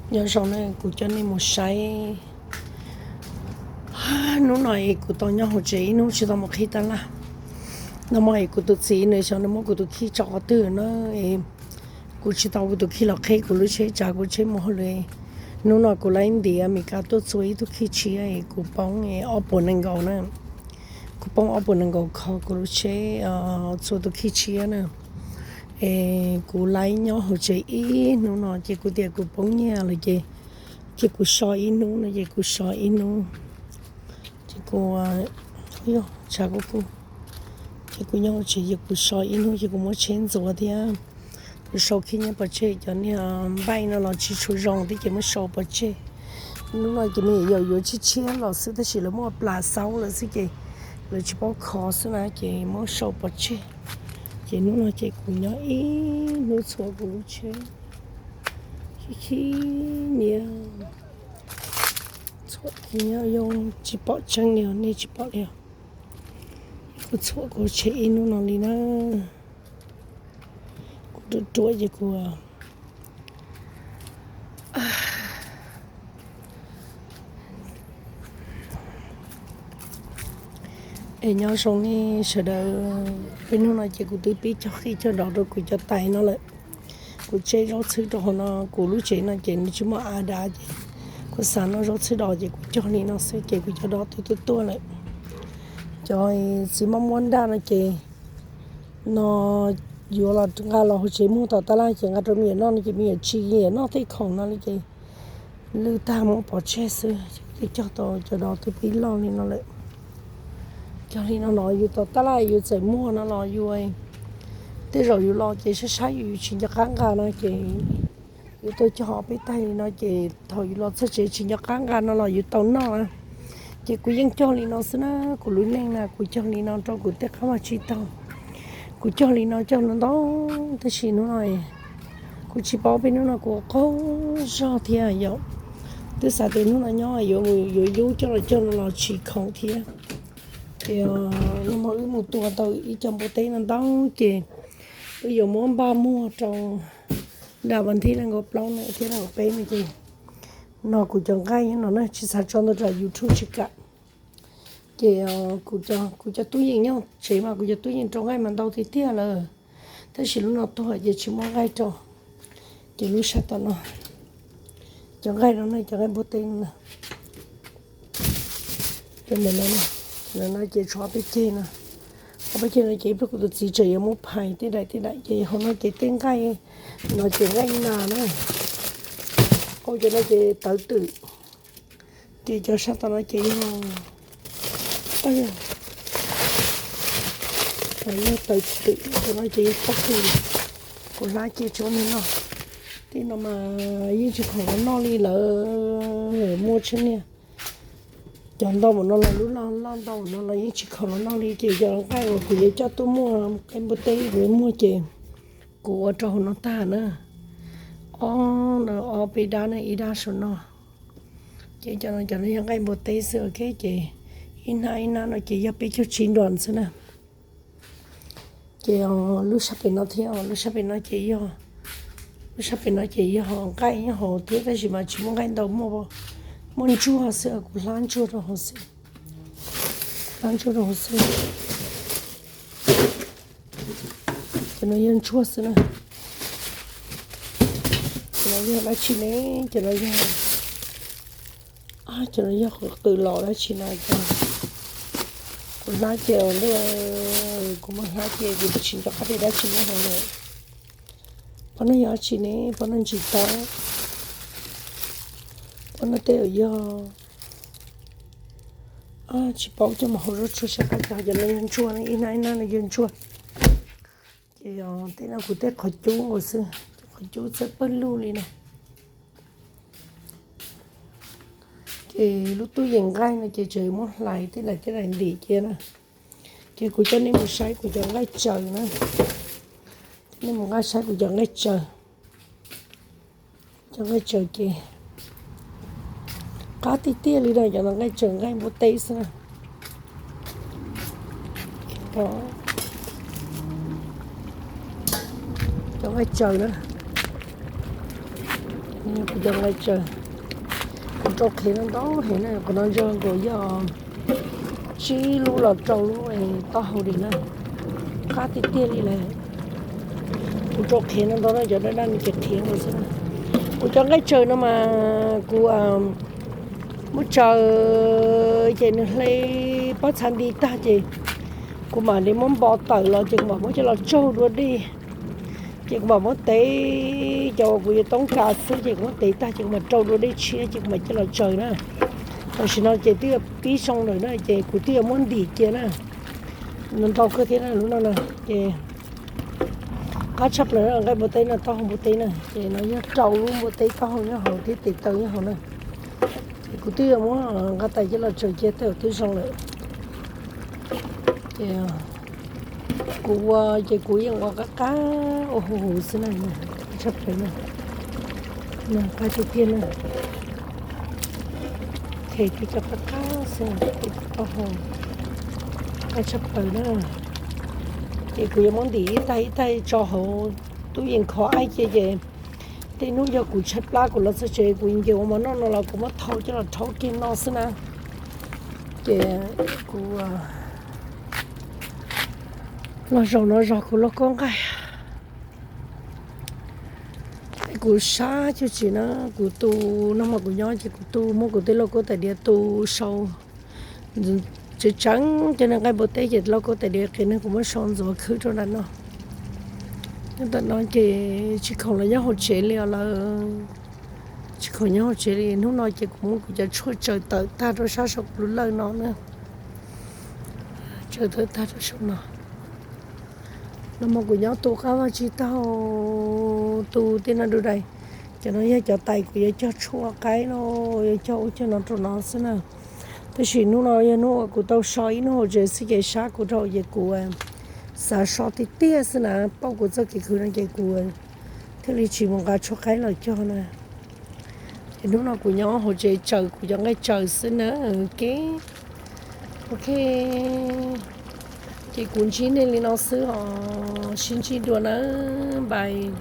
Nyob zoo na, kuv coj nej mus saib. Hnub no es kuv tau nyob hauv tsev ib hnub tsis tau mus qhib tab laj. Nag hmo es kuv tus txiv nws xyov nws muab kuv tus khij tso qhov twg na, es kuv tsis tau kuv tus khij los qhib kuv lub tsheb, tsav kuv tsheb mus hauj lwm. Hnub no kuv laib ntiav Meskas tuaj txua ib tug khij tshiab es kuv poob ob puas nees nkaus na. Kuv poob ob puas nees nkaus kho kuv lub tsheb, txua tus khij tshiab na. Es kuv laib nyob hauv tsev ib hnub no ces kuv tias kuv poob nyiaj lawm ces, ces kuv so ib hnub no ces kuv so ib hnub. Ces kuv, tshav kuj kub, ces kuv nyob hauv tsev ces kuv so ib hnub ces kuv muab tsheb ntxuav thiab. Kuv sau khib nyiab pov tseg, cov niag npaij no los tsis tshua zoo thiab ces muab sau pov tseg. Hnub no ces me nyuam yaus yuav tshiab tshiab los xwb tab sis lawv muaj plas xaub lawm xwb ces lawv tsis paub kho xwb na ces muab sau pov tseg. Ces hnub no ces kuv nyob ib hnub txhua kuv lub tsheb, khib khib niag, txhua kuv nyob yog tsis pom tseeb li os, nej tsis pom li os. Kuv txhua kuv tsheb ib hnub no li na. Kuv ruam ruam ces kuv Es nyob zoo nej sawv daws, peb hnub no ces kuv twb pib cog qij cog dov rau kuv cov tais no lawm. Kuv tseb zaub txhwb rau hauv no, kuv lub tsev no ces nws tsis muaj av dav ces kuv xav noj zaub txhwb dov ces kuv cog li no xwb ces kuv cov dov twb tuaj tuaj lawm. Cov txiv maj muab nraj no ces no yuav los nqa los hauv tsev muag tom tab laj ces nqa rau me nyuam noj no ces me nyuam tsis nyiam noj tej khoom no li ces lwj tag muab pov tseg xwb. Twb cog tau cov dov twb pib loj li no lawm. Cog li no no yus tom tab laj yus txawm muag no los yus, tej zaum yus los ces saib saib yus yus tsis nco qab nqa no ces yus tuaj cog ob peb taig li no ces thaum yus los txog tsev tsis nco qab nqa no los yus tau noj na. Ces kuv yeej cog li no xwb na, kuv lub neej na kuv cog li no rau kuv tej qab vaj tsib taug. Kuv cog li no cog ntau ntau tab sis hnub no kuv tsis paub peb hnub no kuv qaug zog thiab yom. Twb xav tias hnub no nyob yuav mus yuav yub coj los cog no los tsis khoom thiab. Ces nag hmo wb mus tua tau ib co npua teb no ntau ces wb yuav muab npaj muag rau nram vas thib nees nkaum plaub na thiab nees nkaum peb no ces no kuv cov nqaij nyob no na tsis xav tso ntau tsam YouTube tsis kam. Ces kuv cov tub yees nyob tsev mas kuv cov tub yees rau nqaij mas ntau tiag tiag lawm. Tab sis lub no tuag ces tsis muaj nqaij rau. Ces lub sab tom no, cov nqaij no na, cov nqaij npua teb no na, cov ntawm no, cov ntawm no ces tshuav ob peb ceg no. Ob peb ceg no ces ib pliag kuv tus txiv tseem yuav muab phais tej daim tej daim ces hauv no ces tej nqaij no ces nqaij nas na. Au, cov no ces tawv twm. Ces cov sab tom no ces yog, yog tawv twm, cov no ces yog pob kws. Kuv hlab cia tso me no. Tej no mas yeej tsis khoom los noj li lawm, muaj tsheb niag. Cov ntau npaum no los lub loj loj ntau npaum no los yeej tsis khoom los noj li ces cov nqaij uas kuv yuav coj tuaj muag nqaij npua teb kuv yuav muag ces kuv ua rau hauv no tag na. Ob, ob peb dab ne, ib dab saum no. Ces cov no cov no yog nqaij npua teb xwb, ok, ces ib hnab ib hnab no ces yog peb caug tsib nruas xwb na. Ces lub sab pem no thiab, lub sab pem no ces yog, lub sab pem no ces yog nqaij nyob hauv thiab tab sis mas tsis muaj nqaij ntau, muaj ntsuag xwb, kuv hlab ntsuag rau hauv xwb. Hlab ntsuag rau hauv xwb. Cov no yog ntsuag xwb na. Cov no yog dab tsi ne? Cov no yog, cov no yog qws los dab tsi no? Kuv hlab ces, kuv muab hlab ces kuv twb tsis nco qab tias dab tsi nyob hauv lawm. Pob no yog dab tsi ne? Pob no ntsis tau. Pob no tej zaum yog, tsis paub, coj mus hau zaub tsuag saib qab cov, cov no yog ntsuag, ib hnab ib hnab no yog ntsuag. Ces tej no kuv tej qhov cub nkaus xwb, qhov cub txawj pawg lug li na. Ces lub tub yees nqaij no ces tseem muab hlais tej daim tej daim ntim cia na. Ces kuv coj nej mus saib kuv cov nqaij tsaws na. Nej mus nqa saib kuv cov nqaij tsaws. Cov nqaij tsaws ces qab tiag tiag li na, cov no nqaij tsaws nqaij npua teb xwb na. Cov nqaij tsaws na. Kuv cov nqaij tsaws, kuv rau qhev no ntau heev na, qhov no ntog nkaus yog tsib lub los rau lub taub hau li na, qab tiag tiag li lawm. Kuv rau qhev no ntau na, cov daj daj no ces qhev nkaus xwb na. Kuv cov nqaij tsaws no mas kuv muab tsaws ces nws hle pob txha nti tag ces kuv mam li muab npo tawm los ces kuv mam muab coj los tsaug dua dej. Ces kuv mam muab tev, cov uas kuv yuav toob kas xwb ces kuv muab tev tag ces kuv mam rau dua dej tshiab ces kuv mam coj los tsaws na. Tam sim no ces twb yuav pib zoo lawm na ces kuv twb yuav muab ntim cia na. Nws ntau kawg thiab na lub no na. Ces qab tshaj plaws nqaij npua teb no, taub hau npua teb na, ces no yog rau lub npua teb taub hau nyob hauv thiab tes taw nyob hauv na. Ces kuv twb yuav muab nqa tais coj los tsaws cia tej uas twb zoo lawm. Ces kuv ua ces kuv yeej ua qab qab ua huv huv xwb na, tshaj plaws na. Qab tiag tiag na. Qhev tej cov qab qab xwb, tej taub hau qab tshaj plaws na. Ces kuv yuav muab ntim ib taig ib taig tso hauv tub yees kho aib cia ces tej hnub yog kuv tshaib plab kuv los txog tsev kuv nce ua mov noj no los kuv muab thau coj los rhaub kiag no xwb na. Ces kuv los zaum no zog kuv lauj kaub nqaij. Kuv sab cuag tsis na, kuv tu, nag hmo kuv nyob ces kuv tu muab kuv tej lauj kaub tais diav tu sau tseev tseev cov niag nqaij npua teb ces lauj kaub tais diav qias neeg kuv muab sau ntxuav khwb rau nram no. Nyob ntawm no ces tsis khoom los nyob hauv tsev li os lawm. Tsis khoom nyob hauv tsev li, hnub no ces kuv muab kuv cov tshuaj tsaws tawm tag rau sab saum kuv lub lawj no na. Tsaws tawm tag rau saum no. Nag hmo kuv nyob tu qab vaj tsib taug, tu tej no du dais. Cov no yog cov tais kuv yuav cog tshuaj qaib los yuav cog ub cog no rau no xwb na. Tab sis hnub no yog hnub uas kuv tau so ib hnub hauv tsev xwb ces sab kuv dhau ces kuv xav so tiag tiag xwb na, pauj kuv txoj kev khwv no ces kuv thiaj li tsis mus nqa tshuaj qaib los cog na. Ces hnub no kuv nyob hauv tsev tsaws kuv cov nqaij tsaws xwb na. Ok, ok, ces kuv ntsib nej li no xwb os, sib ntsib dua na, bye.